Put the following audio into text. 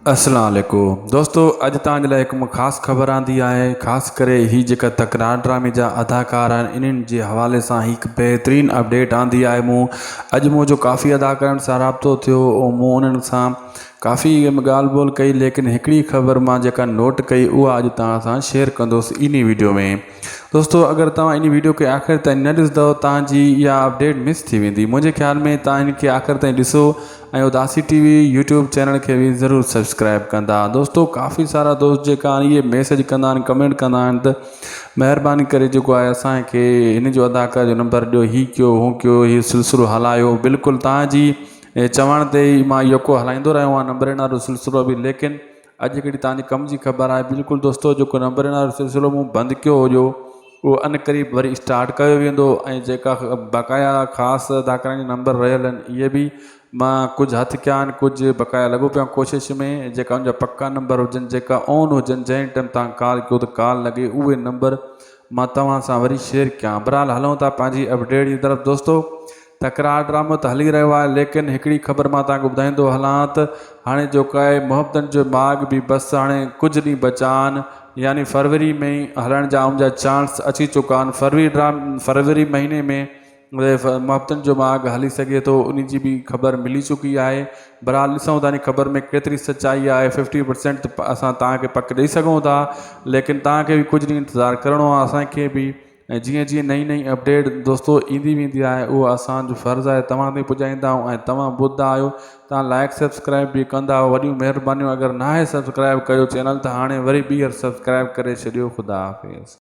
اسلام عليڪم دوستو اڄ توهان جي لاء هڪ خاص خبر آندي آهي خاص ڪري هي جيڪا تڪرار ڊرامي جا اداڪار آهن انهن جي حوالي سان هڪ بهترين اپڊيٽ آندي آهي مون اڄ منهنجو ڪافي اداڪارن سان رابطو ٿيو مون انهن سان ڪافي ڳالهه ٻولهه ڪئي ليڪن هڪڙي خبر مان جيڪا نوٽ ڪئي اها اڄ توهان سان شيئر ڪندس انهي ويڊيو ۾ دوستو اگر توهان انهي ويڊيو کي آخر تائين نه ڏسندو توهان جي اها اپڊيٽ مس ٿي ويندي منهنجي خيال ۾ توهان ان کي آخر تائين ڏسو ۽ Udasi T V YouTube channel کي به ضرور سبسڪرائب ڪندا دوستو ڪافي سارا دوست جيڪا آهن اهي ميسج ڪندا آهن ڪمينٽ ڪندا آهن ته مهرباني ڪري جيڪو آهي اسانکي هن جو اداڪار جو نمبر ڏيو هي ڪيو هو ڪيو هي سلسلو هلايو بلڪل توهان جي چوڻ تي ئي مان يڪو هلائيندو رهيو آهيان نمبرن وارو سلسلو به ليڪن اڄ هڪڙي توهان جي ڪم جي خبر آهي بلڪل دوستو جيڪو نمبرن وارو سلسلو مون بند ڪيو هيو اهو ان قريب وري اسٽارٽ ڪيو ويندو ۽ جيڪا بقايا خاص اداڪارن جا نمبر رهيل آهن اهي به مان ڪجهه هٿ ڪيا آهن ڪجهه بقايا لڳو پيو آهيان ڪوشش ۾ جيڪا ان جا پڪا نمبر هجن جيڪا آن هجن جنهن ٽائيم توهان ڪال ڪيو ته ڪال لڳي اهي نمبر مان توهان سان وري شيئر ڪيان بهرحال هلون ٿا پنهنجي اپڊيٽ جي طرف دوستو تڪرار ڊرامو ته هلي رهيو آهي ليڪن هڪڙي خبر مان توهان کي ٻڌائيندو هلان ته هاڻي جيڪو آهي محبتن جو ماڳ به بس هاڻي ڪجهه ڏينهن بچا آهن يعني فروري ۾ ئي هلڻ جا ان جا چانس اچي چڪا آهن فروري ڊرام فروري مهيني ۾ محبتن جو ماڳ هلي سگهي ٿو ان جي به خبر ملي چڪي آهي بهرحال ڏسون ٿا ان خبر ۾ ڪيتري سچائي آهي ففٽي پرسينٽ اسان توهان کي پڪ ڏئي سگهون ٿا ليڪن توهان کي به ڪجهه ڏينهن انتظار ڪرڻو آهي اسان کي به ۽ جيئن جيئن نئين نئين اپڊيٽ دوستو ايندي ويندي آهي اهو اسان جو فرض آهي توهان تائين پڄائيندا آهيون ۽ توهان ٻڌندا آهيو توهان لائڪ سبسڪرائب به ڪندا آهيو وڏيون مهربانيون اگر ناهي سبسڪرائب ڪيو چينل ته هاڻي وري ٻيهر سبسڪرائب ڪري ڇڏيو خدا حافظ.